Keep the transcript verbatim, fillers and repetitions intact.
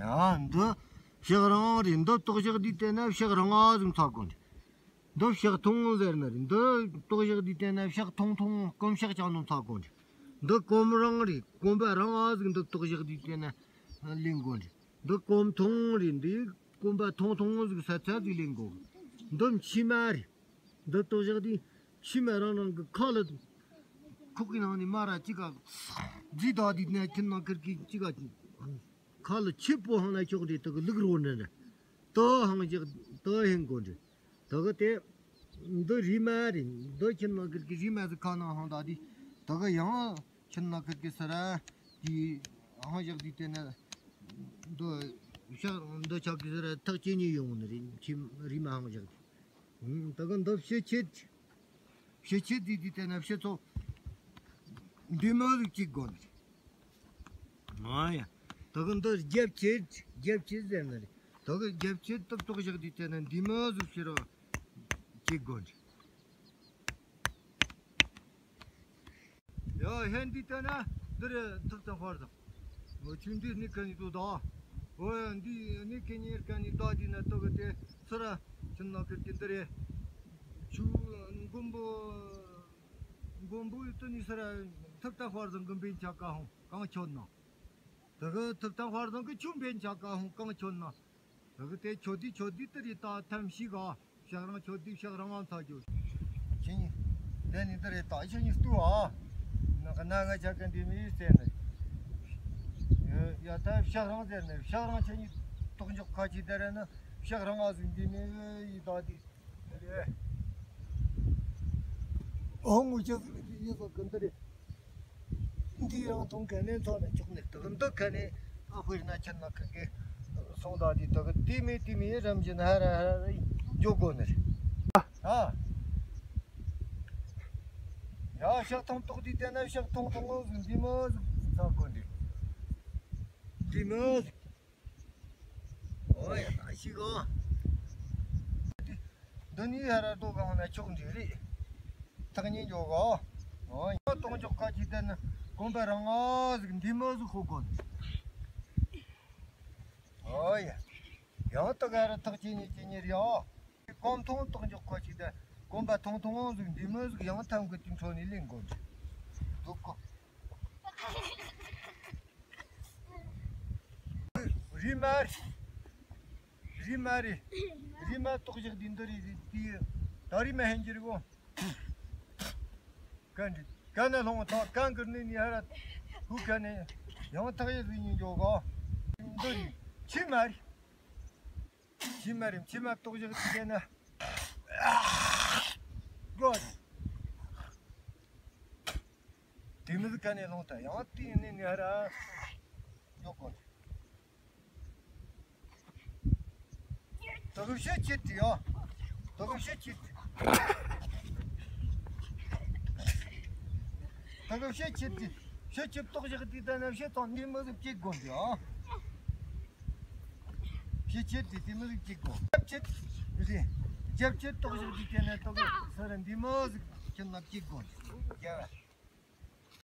ཡ་འདི་ཕྱག་རིང་རེད། འདི་ལྟོགས་བཞག་དུས་དེ་ན་ཕྱག་རིང་ང་ཟིག་འཚོལ་དགོས་རེད། འདི་ཕྱག་ཐུང་ཟེར་ནི་རེད། འདི་ལྟོགས་བཞག་དུས་དེ་ན་ཕྱག་ཐུང་ཐུང་སྐོམ་ཕྱག་ཅན་ནོ་འཚོལ་དགོས་རེད། འདི་སྐོམ་རིང་རེད། སྐོམ་པ་རིང་ང་ཟིག་འདི་ལྟོགས་བཞག་དུས་དེ་ན་ལེན་དགོས་རེད། འདི་སྐོམ་ཐུང་རེད། འདི་སྐོམ་པ་ཐུང་ཐུང་ཟིག་ས་ཚ་ཟིག་ལེན་དགོས། འདི་མཆིལ་མ་རེད། འདི་ལྟོགས་བཞག་དུས་མཆིལ་མ་རང་རང་གི་ཁ་ལ་ཁོག་གི་ནང་ནས་མར་ར་ཅིག་ག་རྫིས་ད་དུས་ན་ཁྱིམ་ནང་ཁུར་གི་ཅིག་ག་ཁ་ལ་ཆུ་སྤོ་ཧང་ན་ཆོག་འདྲེ་དག་ལུག་རོ་འདྲེ་འདྲེ། དོ་ཧང་བཞག་དོ་ཧེང་གོ་འདྲེ། དག་དེ་འདི་རིལ་མ་རེད། འདི་ཁྱིམ་ནང་ཁུར་གི་རིལ་མ་ཟིག་ཁ་ནང་ཧང་ད་དུས་དག་ཡང་ཁྱིམ་ནང་ཁུར་གི་སི་ར་དེ་ཧང་བཞག་དུས་དེ་ན་འདི་ཤག་འདི་ཆག་གི་སི་ར་ཐག་ཅི་ཉིད་ཡོང་ནི་རེད། ཁྱིམ་རིལ་མ་ཧང་བཞག་དུས། ད་གི་འདི་ཕྱི་ཆེད། ཕྱི་ཆེད་དེ་དེ་དེ་ན་ཕྱི་ཚོ་འདི་མོ་ཟིག་གཅིག་དགོས་ནི་རེད། ཨ་ཡ། ད་གི་འདི་རྒྱབ་ཆེད། རྒྱབ་ཆེད་ཟེར་ནི་རེད། ད་གི་རྒྱབ་ཆེད་ཏོག་ཏོག་བཞག་དེ་དེ་ན་འདི་མོ་ཟིག་ཕྱི་རོ་གཅིག་དགོས་ནི་རེད། ཡ་ཧན་འདི་ལྟ་ན་འདི་རེད། ཐུབ་ཚང་དཔར་དང་། འོ་ཆུ་འདི་ནི་ག་ནི་དུ་ད། འོ་འདི་ནི་ག་ནི་ག་ནི་ད་འདི་ན་ལྟོ་གི་དེ་ཚུ་ར་ཆུ་ནག་གི་དེ་འདི་རེད། ཆུ་མགོན་པོ་མགོན་པོ་ཡི་དུ་ནི་ཚུ་ར་ཐུབ་ཚང་དཔར་དང་གི་འབེན་ཆ་ག་ཧོང་གང་ཆོད་ན། ད་གི་ཐུབ་ཚང་དཔར་དང་གི་ཆུ་འབེན་ཆ་ག་ཧོང་གང་ཆོད་ན། ད་གི་དེ་ཆོ་དི་ཆོ་དི་དེ་རེད། ད་ཐམས་ཅད་ག་ཕྱག་རང་ཆོ་དི་ཕྱག་རང་ང་ཚ་རྒྱུ། ཁྱེད་གཉིས་དེ་ནི་དེ་རེད། ད་ཁྱེད་གཉིས་ལྟོས་ཨ། ནང་གི་ན་ང་ཅག་གི་འདི་མི་ཡིས་ཟེར་ནི། ཡ་ད་ཕྱག་རང་ཟེར་ནི། ཕྱག་རང་ཁྱེད་གཉིས་ལྟོགས་འཇོག་ཁ་ཅིག་དེ་རེད་ན་ཕྱག་རང་ང་ཟིག་འདི་མི་ཡིས་ད་དི་དེ་རེད། ཨོ་ངུ་ཅག་ཟིག་འདི་ཡིས་ཟོ་གི་འདི་རེད། འདི་ཡང་དུང་ག་ནས་ཚོ་ནས་ཆོག་ནས་དུ་འདི་ག་ནས་ཨ་ཧུར་ན་ཆེན་ན་ཁ་གི་སོང་ད་དེ་དུ་གི་དེ་མེད་དེ་མེད་རམ་བཞིན་ཧ་ར་ཧ་ར་འཇོག་དགོས་ནི་རེད། ཨ་ཡ་ཤག་ཐང་ཏོག་དེ་དེ་ན་ཤག་ཐང་ཐང་ངོ་ཟིག་འདི་མོ་ཟིག་ཚ་དགོས་འདི་འདི་མོ་ཟིག་ཨོ་ཡ་ད་ཤི་གོ། འདི་ནི་ཧ་ར་ཏོ་གང་ན་ཆོག་འདི་རེད། ཐག་ཉེ་འཇོག་གོ། ཨོ་ཡ་གཏོང་ཆོག་ཁ་ཅིག་དེ་ནི་གོམ་པ་རང་ང་ཟིག་འདི་མོ་ཟིག་ཧོ་གོ། ཨོ་ཡ་ཡང་ཏོ་ག་ར་ཐག་ཅི་ཉེ་ཅི་ཉེ་རེད་ཨོ། གོམ་ཐོང་གཏོང་ཆོག་ཁ་ཅིག་དེ་གོམ་པ་ཐོང་ཐོང་ཟིག་འདི་མོ་ཟིག་ཡང་ཐམ་གི་དུས་འཕྲོ་ནས་ལེན་དགོས་འདི་འདུག་གོ། རི་མ་རི། རི་མ་རི། རི་མ་ཏོག་བཞག་འདི་འདི་རི་རི་དེ། ད་རི་མ་ཧན་གྱི་རི་གོ། གན་རི་གན་ནས་ལྷོང་ཐོག་གན་གི་ནི་ནི་ཧ་ར། ཧུ་གན་ནས་ཡང་ཐག་ཡི་རི་ཉིན་འཇོག་གོ། འདི་རི། ཕྱི་མ་རི། ཕྱི་མ་རི་ཕྱི་མ་ཏོག་བཞག་འདི་ན། གོ། དེ་མི་ཟིག་ག་ནས་ལོང་ད་ཡང་དེ་ནས་ནི་ཧ་ར། ཡོད་གོ། ད་གི་ཤེད་ཆེ་དེ་ཡ། ད་གི་ཤེད་ཆེ་དེ། ད་གི་ཤེད་ཆེ་དེ། ཤེད་ཆེ་ཏོག་བཞག་དེ་ད་ན་ཤེད་ཐང་འདི་མི་ཟིག་ཅིག་དགོས་དེ་ཡ། ཤེད་ཆེ་དེ་དེ་མི་ཟིག་ཅིག་དགོས། རྒྱབ་ཆེ་དེ། རྒྱབ་ཆེ་ཏོག་བཞག་དེ་དེ་ན་ཏོག་ས་ར་འདི་མི་ཟིག་ཁྱེད་ན་ཅིག་དགོས་དེ་ཡ།